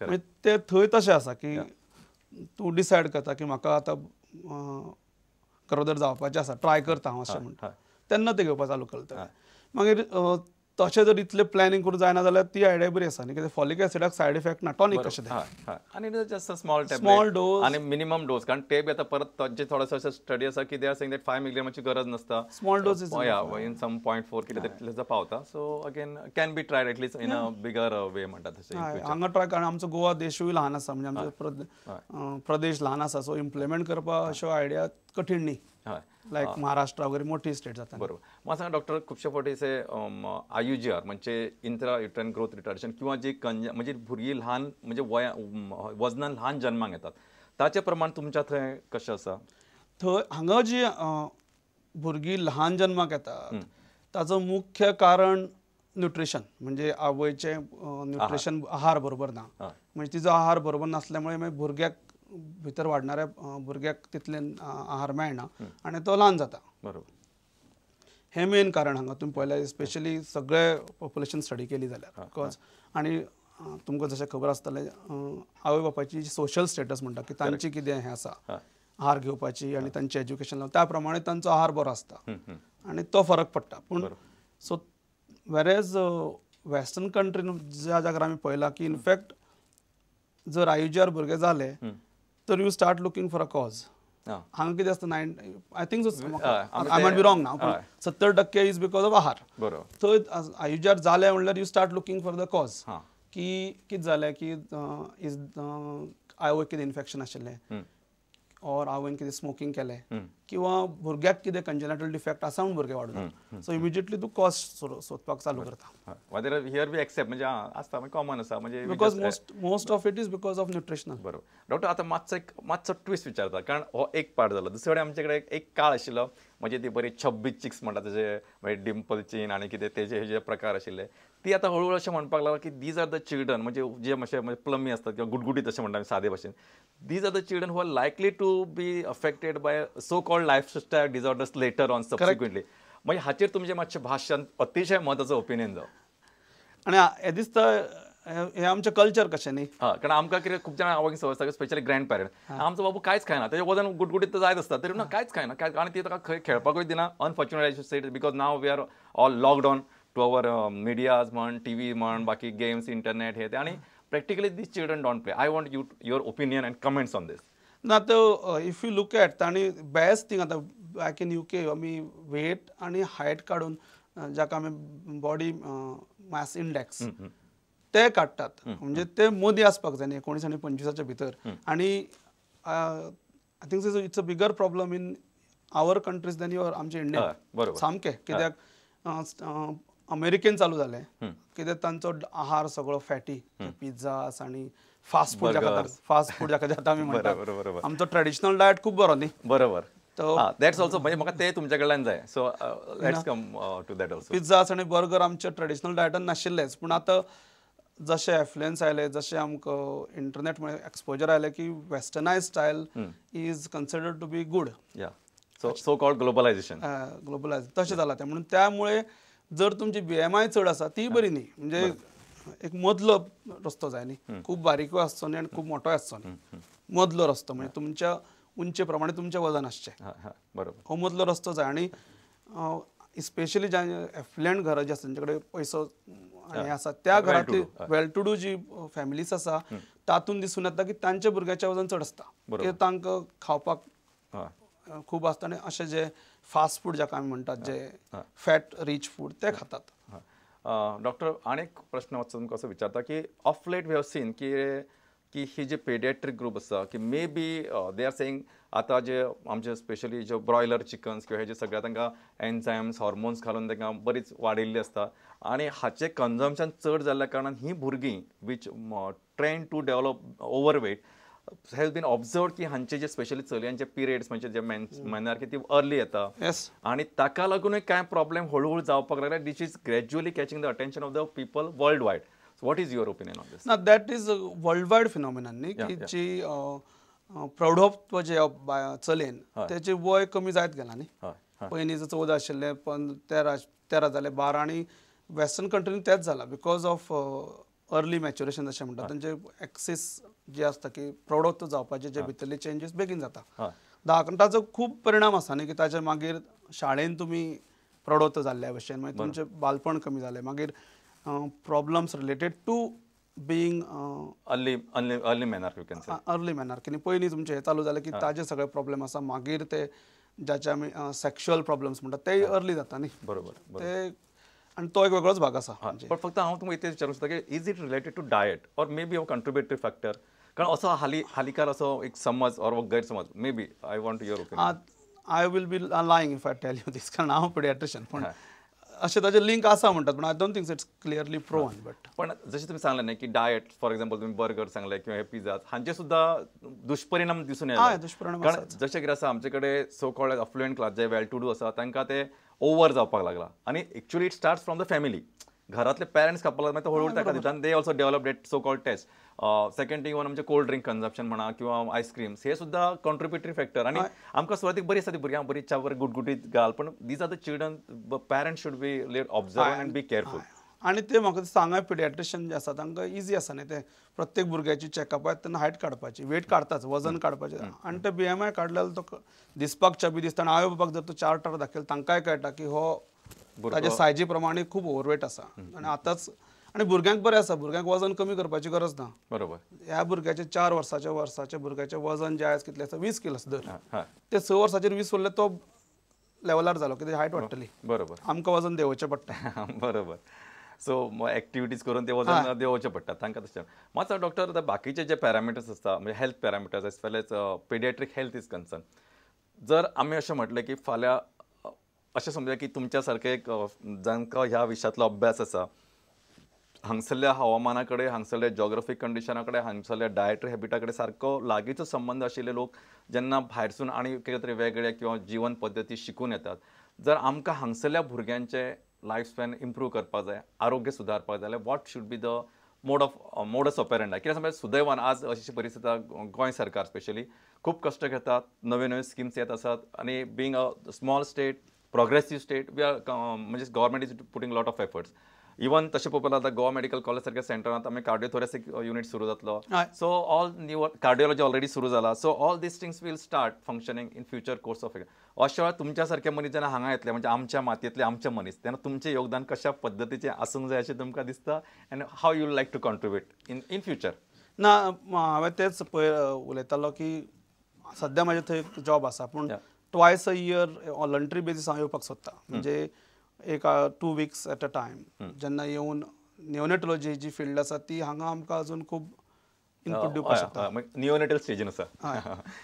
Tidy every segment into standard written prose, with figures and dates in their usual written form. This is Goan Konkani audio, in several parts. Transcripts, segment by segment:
म्हणजे ते थंय तशें आसा की तूं डिसायड करता की म्हाका आतां गरोदर जावपाचें आसा, ट्राय करता हांव अशें म्हणटा, तेन्ना ते घेवपाक चालू करता. मागीर तशें जर इतलें प्लॅनिंग करूंक जायना जाल्यार ती आयडिया बरी आसा न्ही, कित्याक फॉलिक एसिडाक सायड इफेक्ट ना, टॉनिक कशें तें. आनी it is just a small tablet, small dose आनी मिनिमम डोज, कारण ते बी आतां परत तांचे थोडोसो असो स्टडी आसा की they are saying that 5 मिलीग्रामाची गरज नासता, small dose is in some 0.4 कितें तितलें पावता. So again can be tried at least in a bigger way म्हणटा तशें. हांगा ट्राय, कारण आमचो गोवा देशूय ल्हान आसा, म्हणजे आमचो प्रदेश ल्हान आसा, सो इम्प्लिमेंट करपाक अश्यो आयडिया कठीण न्ही, लायक महाराष्ट्र वगैरे मोठी स्टेट जाता. बरोबर. म्हाका सांगा डॉक्टर, खुबशे फावटी अशे IUGR म्हणजे इंट्रा युट्रायन ग्रोथ रिटार्डेशन किंवा जी म्हणजे भुरगीं ल्हान म्हणजे वया वजनान ल्हान जन्माक येतात ताचे प्रमाण तुमच्या थंय कशें आसा? थंय हांगा जी भुरगीं ल्हान जन्माक येतात ताचो मुख्य कारण न्युट्रिशन, म्हणजे आवयचें न्युट्रिशन, आहार बरोबर ना, म्हणजे तिचो आहार बरोबर नासल्यामुळे मागीर भुरग्याक भितर वाडणाऱ्या भुरग्याक तितले आहार मेळना आनी तो ल्हान जाता. बरोबर. हें मेन कारण हांगा तुमी पळयल्यार स्पेशली सगळे पॉप्युलेशन स्टडी केली जाल्यार, because आनी तुमकां जशें खबर आसतलें आवय बापायची सोशल स्टेटस म्हणटा की तांची कितें हें आसा आहार घेवपाची आनी तांचें एज्युकेशन, त्या प्रमाणे तांचो आहार बरो आसता आनी तो फरक पडटा. पूण सो वेरेज वेस्टर्न कंट्रीन ज्या जाग्यार आमी पळयलां की इनफॅक्ट जर IUGR भुरगे जाले तर you start looking for a cause. हांगा कितें आसता, I think I might be wrong ना, पूण 70% is because of आहार. बरोबर. थंय IUGR जालें म्हणल्यार you start looking for the cause, की कितें जालें, की is आवयक कितें इन्फेक्शन आशिल्लें ऑर आवयन कितें स्मोकींग केलें किंवा भुरग्याक कितें कंजेनाटल डिफेक्ट आसा म्हूण भुरगें वाडून, सो इमिजिएटली तूं कॉज सोदपाक चालू करता. Here we accept म्हणजे आसता, कॉमन आसा, म्हणजे because most of it is because of nutritional. बरोबर. डॉक्टर आतां मातसो एक मातसो ट्विस्ट विचारता, कारण हो एक पार्ट जालो. दुसरे कडेन आमचे कडेन एक काळ आशिल्लो म्हणजे ती बरी छब्बी चिक्स म्हणटा तशें, मागीर डिम्पल चीन आनी कितें तेजे हे जे प्रकार आशिल्ले, ती आतां हळूहळू अशें म्हणपाक लागला की these are the children, म्हणजे जे मातशे म्हणजे प्लमी आसतात किंवा गुटगुटीत अशें म्हणटा आमी सादे भाशेन, these are the children who are likely to be affected by so called lifestyle disorders later on subsequently. म्हणजे हाचेर तुमचें मातशें भाशण अतिशय म्हत्वाचो ओपिनियन जावं. आनी हें दिसता हें आमचें कल्चर कशें न्ही, कारण आमकां कितें खूब जाणां आवयक संवय आसता, स्पेशली ग्रँड पेरंट, आमचो बाबू कांयच खायना, तेजें वजन गुटगुटीत तर जायत आसता, तरी ना कांयच खायना, कांय, आनी ती ताका खंय खेळपाकूय दिना. Unfortunate I should say, because now we are all locked on to our medias म्हण, टीव्ही म्हण, बाकी गेम्स, इंटरनेट हे ते, आनी practically these children don't play. I want you your opinion and comments on this. ना तो if you look at तांणी बेस्ट थिंग आतां बॅक इन UK आमी वेट आनी हायट काडून जाका आमी बॉडी मास इंडेक्स ते काडटात, म्हणजे ते मदीं आसपाक जाय न्ही 19 आनी 25 भितर. आनी I think it's a bigger problem in our countries than your आमचे इंडियन सामकें, कित्याक अमेरिकेन चालू जालें कित्याक तांचो आहार सगळो फॅटी, पिझ्झास आनी फास्ट फूड जाका फास्ट फूड जाका जाता आमी म्हणटात. आमचो ट्रेडिशनल डायट खूब बरो न्ही. बरोबर. That's also म्हणजे म्हाका ते तुमच्या कडल्यान जाय, so let's come to that also. Pizzas आनी बर्गर आमच्या ट्रेडिशनल डायटान नाशिल्लेच, पूण आतां जशें एफ्लुएन्स आयले, जशें आमकां इंटरनेट एक्सपोजर आयलें की westernised style is considered to be good, so called globalisation, globalise तशें जालां तें. म्हणून त्यामुळे जर तुमची BMI चड आसा ती बरी न्ही, म्हणजे एक मदलो रस्तो जाय न्ही, खूब बारीकूय आसचो न्ही आनी खूब मोठोय आसचो न्ही, मदलो रस्तो म्हणजे तुमच्या उंचे प्रमाणे तुमचें वजन आसचें, बरोबर, हो मदलो रस्तो जाय. आनी स्पेशली ज्या एफ्लुएंट घरां जी आसा तेंचे कडेन पयसो आनी आसा त्या घरांतली वेल टू do जी फॅमिलीज आसा तातूंत दिसून येता की तांच्या भुरग्याचें वजन चड आसता, कित्याक तांकां खावपाक खूब आसता आनी अशें जे फास्ट फूड जाका आमी म्हणटात, जे फॅट रीच फूड ते खातात. डॉक्टर आनी एक प्रश्न मातसो तुमकां असो विचारता की of late we have seen की ही जे पेडियाट्रीक ग्रुप आसा की may be they are saying आतां जे आमचे स्पेशली जे ब्रॉयलर चिकन्स किंवा हे जे सगळे तांकां एन्झायम्स हॉर्मोन्स घालून तांकां बरीच वाडयल्ली आसता आनी हाचें कन्जम्पशन चड जाल्ल्या कारणान ही भुरगीं which trend to develop overweight has been observed की हांचे जे स्पेशली चलयांचे पिरियड्स म्हणजे जे मेनार्की ती अर्ली येता आनी ताका लागूनय कांय प्रॉब्लेम हळूहळू जावपाक लागला, this is gradually catching the attention of the people worldwide. So what is your opinion on this? ना, that is a world wide phenomenon न्ही, की जी प्रौढत्व जे चलयेन तेचें वय कमी जायत गेलां न्ही, पयलीं 14 आशिल्लें पण 13 जालें 12, आनी वेस्टर्न कंट्रीन तेंच जालां because of अर्ली मॅच्युरेशन जशें म्हणटा, तांचे एक्सिस जे आसता की प्रौढत्व जावपाचे जे भितरले चेंजीस बेगीन जाता. ताजो खूब परिणाम आसा न्ही की ताजे मागीर शाळेन तुमी प्रौढत्व जाल्ल्या भशेन मागीर तुमचें बालपण कमी जालें, मागीर problems related to being early early menarche you can say, early menarche न्ही, पयलीं तुमचें हें चालू जालें की ताजे सगळे प्रॉब्लेम आसा. मागीर ते जाचे आमी सेक्शुअल प्रॉब्लम्स म्हणटा तेय अर्ली जाता न्ही. बरोबर. ते आनी तो एक वेगळोच भाग आसा. पण फक्त हांव तुमकां इतलें विचारूंक सोदता की is it related to diet or may be a contributory factor? कारण असो हाली हालीकार असो एक समज ऑर गैरसमज, may be I want your opinion. I will be lying if I tell you this, कारण हांव पिडियाट्रिशियन, पूण अशें ताजें लिंक आसा म्हणटात, पूण I don't think it's clearly proven. But पण जशें तुमी सांगलें न्ही की डायट, फॉर एक्झाम्पल तुमी बर्गर सांगले किंवा हे पिझ्झा, हांचे सुद्दां दुश्परिणाम दिसून येता. दुश्परिणाम. कारण जशें कितें आसा आमचे कडेन सो कॉल्ड अफ्लुएंट क्लास जे वेल टू do आसा तांकां ते ओवर जावपाक लागला आनी actually it starts from the family. घरातले पेरंट्स खावपाक लागले मागीर हळूहळू ताका दिता आनी they also develop that so called taste. Second thing one आमचे कोल्ड ड्रिंक कन्जप्शन म्हणा किंवा आयस्क्रीम्स हे सुद्दां कॉन्ट्रिब्युटरी फॅक्टर. आनी आमकां सुरवातीक बरी आसा ती भुरग्यांक बरी च्या बरी गुटगुटीत घाल, पण these are the children, parents should be observe and be careful. आनी ते म्हाका सांगा पिडियाट्रिशियन जे आसा तांकां इजी आसा न्ही, ते प्रत्येक भुरग्याची चॅकअप येता तेन्ना हायट काडपाची, वेट काडटाच, वजन काडपाचें, आनी ते BMI काडले जाल्यार तो दिसपाक चबी दिसता आनी आवय बापाक जर तो चार्टार दाखयलो तांकांय कळटा की हो ताजे सायजी प्रमाणे खूब ओवरवेट आसा. आनी आतांच आनी भुरग्यांक बरें आसा, भुरग्यांक वजन कमी करपाची गरज ना. बरोबर. ह्या भुरग्याचे 4 वर्साचे वर्साचे भुरग्याचें वजन जें आयज कितलें आसा, 20 किलो आसा धर, ते 6 वर्साचेर 20 उरले तो लेवलार जालो की ताजी हायट वाडटली. बरोबर. आमकां वजन देंवोवचें पडटा. बरोबर. सो एक्टिविटीज करून ते वजन देंवोवचें पडटा तांकां तशें. मातसो डॉक्टर आतां बाकीचे जे पॅरामिटर्स आसता म्हणजे health parameters as well as paediatric health is concern, जर आमी अशें म्हटलें की फाल्यां अशें समजा की तुमच्या सारके एक जांकां ह्या विशयांतलो अभ्यास आसा, हांगसरल्या हवामाना कडेन, हांगसरल्या जॉग्राफीक कंडिशना कडेन, हांगसरल्या डायटरी हॅबिटा कडेन सारको लागींचो संबंद आशिल्ले लोक जेन्ना भायरसून आनी कितें तरी वेगळे किंवा जिवन पद्दती शिकून येतात, जर आमकां हांगसरल्या भुरग्यांचे लायफ स्पॅन इम्प्रूव करपाक जाय, आरोग्य सुदारपाक जाय जाल्यार what should be the mode of modus operandi? कित्याक समज सुदैवान आज अशी परिस्थिती आसा, गोंय सरकार स्पेशली खूब कश्ट घेतात, नव्यो नव्यो स्किम्स येत आसात आनी being a small state, progressive state, we are म्हणजे government is putting lot of efforts. Even तशें पळोवपाक जाल्यार गोवा मेडिकल कॉलेज सारक्या सेंटरांत आमी कार्डियोथोरेसिक युनीट सुरू जातलो, so all new cardiology already सुरू जाला, so all these things will start functioning in future course of. अशा वेळार तुमच्या सारखे मनीस जेन्ना हांगा येतले, म्हणजे आमच्या मातयेंतले आमचे मनीस, तेन्ना तुमचें योगदान कशा पद्दतीचें आसूंक जाय अशें तुमकां दिसता and how you like to contribute in in future? ना, हांवें तेच पयर उलयतालो की सद्या म्हाजें थंय जॉब आसा, पूण twice a year voluntary basis हांव येवपाक सोदता, म्हणजे एक 2 वीक्स एट अ टायम जेन्ना येवन निओनेटॉलॉजी जी फिल्ड आसा ती हांगा आमकां अजून खूब इनपूट दिवपाक शकता. निओनेटल स्टेजीन आसा,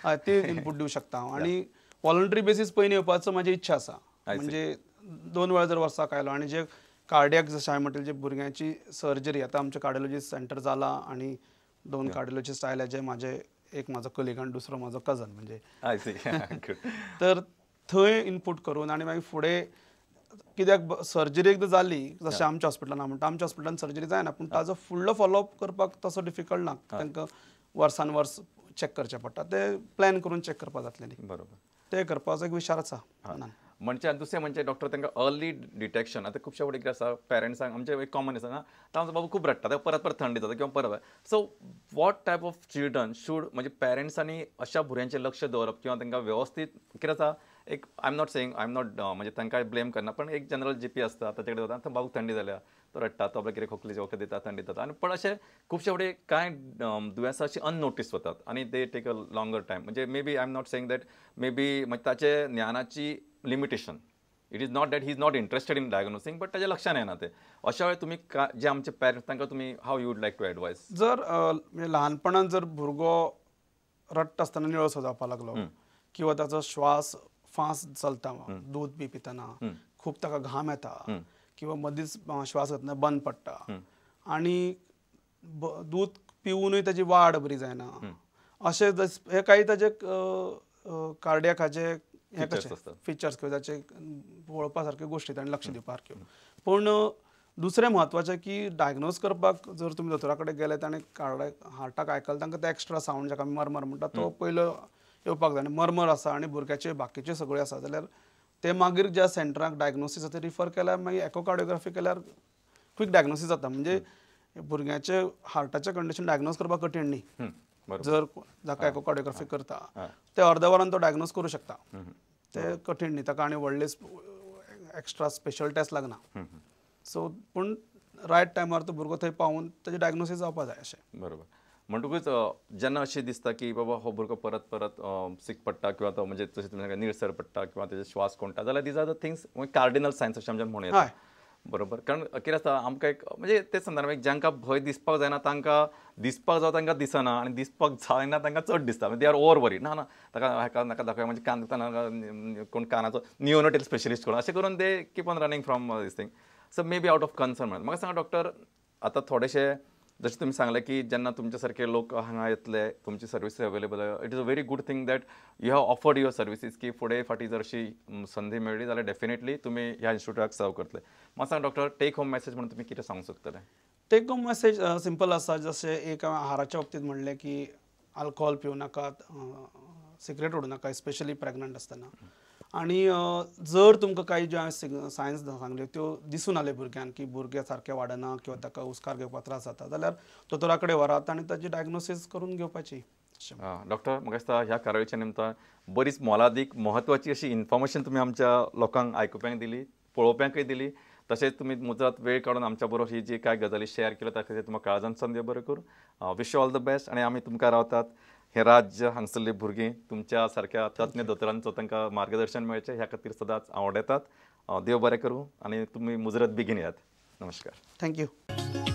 हय, ती इनपूट दिवं शकता हांव. आनी वॉलंटरी बेसीस पयलीं येवपाचो म्हाजी इच्छा आसा, म्हणजे 2 वेळा जर वर्साक आयलो आनी जे कार्डियक जशें हांवें म्हटलें जे भुरग्यांची सर्जरी आतां आमचें कार्डियोलॉजिस्ट सेंटर जाला आनी 2 कार्डियोलॉजिस्ट आयले जे म्हाजे एक म्हाजो कलीग आनी दुसरो म्हाजो कजन, म्हणजे तर थंय इनपूट करून आनी मागीर फुडें कित्याक सर्जरी एकदां जाली जशें आमच्या हॉस्पिटलान म्हणटा, आमच्या हॉस्पिटलान सर्जरी जायना पूण ताजो फुडलो फॉलोअप करपाक तसो डिफिकल्ट ना, तांकां वर्सान वर्स चॅक करचें पडटा, ते प्लॅन करून चॅक करपाक जातलें न्ही. बरोबर. ते करपाचो एक विचार आसा. म्हणजे दुसरें म्हणजे डॉक्टर तांकां अर्ली डिटेक्शन आतां खुबशे फावटी कितें आसा पेरंट्सांक आमचें एक कॉमन आसा ना, आमचो बाबू खूब रडटा, ताका परत परत थंडी जाता किंवा परत, so what type of children should म्हणजे पेरंट्सांनी अशा भुरग्यांचेर लक्ष दवरप किंवा तांकां वेवस्थीत कितें आसा, एक I am not saying I am not म्हणजे तांकां ब्लेम करना, पण एक जनरल जीपी आसता ताचे कडेन वता, बाबूक थंडी जाल्या तो रडटा, तो आपल्याक कितें खोकलेचें वखद दिता, थंडी जाता, आनी पण अशें खुबशे फावटी कांय दुयेंसां अशीं अननोटीस वतात आनी they take a longer time. म्हणजे may be I am not saying that may be म्हणजे ताचे ज्ञानाची limitation, it is not that he is not interested in diagnosing, but ताच्या लक्षान येना ते. अशा वेळार तुमी जे आमचे पेरंट्स तांकां तुमी how you would like to advise? जर म्हणजे ल्हानपणान जर भुरगो रडटा आसतना निळसो जावपाक लागलो किंवा ताचो श्वास फास्ट चलता, दूद बी पितना खूब ताका घाम येता किंवा मदींच श्वास घेतना बंद पडटा आनी दूद पिवूनय ताजी वाड बरी जायना, अशें हे काही ताजे कार्डियकाचे हे कशे फिचर्स किंवा ताचे पळोवपा सारक्यो गोश्टी ताणें लक्ष दिवपा सारक्यो. पूण दुसरें म्हत्वाचें की डायग्नोज करपाक जर तुमी दोतोरा कडेन गेले ताणें कार्डियक हार्टाक आयकलें तांकां ते एक्स्ट्रा सावंड जाका आमी मरमर म्हणटा तो पयलो येवपाक जाय, आनी मरमर आसा आनी भुरग्याचे बाकीचे सगळे आसा जाल्यार ते मागीर ज्या सेंटराक डायग्नोसीस आसा ते रिफर केल्यार मागीर एकोकार्डियोग्राफी केल्यार क्विक डायग्नोसीस जाता. म्हणजे भुरग्याचे हार्टाचें कंडिशन डायग्नोज करपाक कठीण न्ही. जर जाका एकोकार्डियोग्राफी करता ते अर्द्या वरान तो डायग्नोज करूं शकता, ते कठीण न्ही, ताका आनी व्हडले एक्स्ट्रा स्पेशल टेस्ट लागना. सो पूण रायट टायमार तो भुरगो थंय पावून ताजें डायग्नोसीस जावपा जाय अशें. बरोबर. म्हणटकूच जेन्ना अशें दिसता की बाबा हो भुरगो परत परत सीक पडटा किंवा तो म्हणजे जशें तुमी निळसर पडटा किंवा तेजे श्वास कोणटा जाल्यार these are the things cardinal signs अशें आमच्यान म्हणूं येता. बरोबर. कारण कितें आसता आमकां एक म्हणजे तेच संदर्भात एक जांकां भंय दिसपाक जायना तांकां दिसपाक जावं तांकां दिसना आनी दिसपाक जायना तांकां चड दिसता, they are over worried. ना ना ताका हाका नाका दाखोवया, म्हणजे कान दुखता कोण कानाचो नियोनेटल स्पेशलिस्ट कोण अशें करून they keep on running from this thing. So may be out of concern. म्हणून म्हाका सांगा डॉक्टर, आतां थोडेशे जशें तुमी सांगलें की जेन्ना तुमच्या सारके लोक हांगा येतले तुमची services available, it is a very good thing that you have offered your services की फुडें फाटीं जर अशी संदी मेळ्ळी जाल्यार डेफिनेटली तुमी ह्या इन्स्टिट्यूटाक सर्व करतले. म्हाका सांगा डॉक्टर, टेक होम मॅसेज म्हणून तुमी कितें सांगूंक सोदतले? टेक होम मॅसेज सिंपल आसा, जशें एक आहाराच्या बाबतींत म्हणलें की अल्कोहोल पिवं नाकात, सिगरेट ओडूं नाका, स्पेशली प्रेग्नंट आसतना. आनी जर तुमकां कांय ज्यो हांवें सायन्स सांगल्यो त्यो दिसून आले भुरग्यांक की भुरगें सारकें वाडना किंवा ताका हुस्कार घेवपाक त्रास जाता जाल्यार दोतोरा कडेन व्हरात आनी ताची डायग्नोसीस करून घेवपाची. डॉक्टर, म्हाका दिसता ह्या कार्यावळीच्या निमतान बरीच मोलादीक म्हत्वाची अशी इन्फॉर्मेशन तुमी आमच्या लोकांक आयकुप्यांक दिली, पळोवप्यांकय दिली. तशेंच तुमी मुजरत वेळ काडून आमच्या बरोबर ही जी कांय गजाली शेअर केल्यो त्या खातीर तुमकां काळजान देव बरें करूं. Wish you all the best. आनी आमी तुमकां रावतात हें राज्य हांगसरली भुरगीं तुमच्या सारक्या तज्ञ दोतोरांचो तांकां मार्गदर्शन मेळचें ह्या खातीर सदांच आवडेतात. देव बरें करूं आनी तुमी मुजरत बेगीन येयात. नमस्कार. Thank you.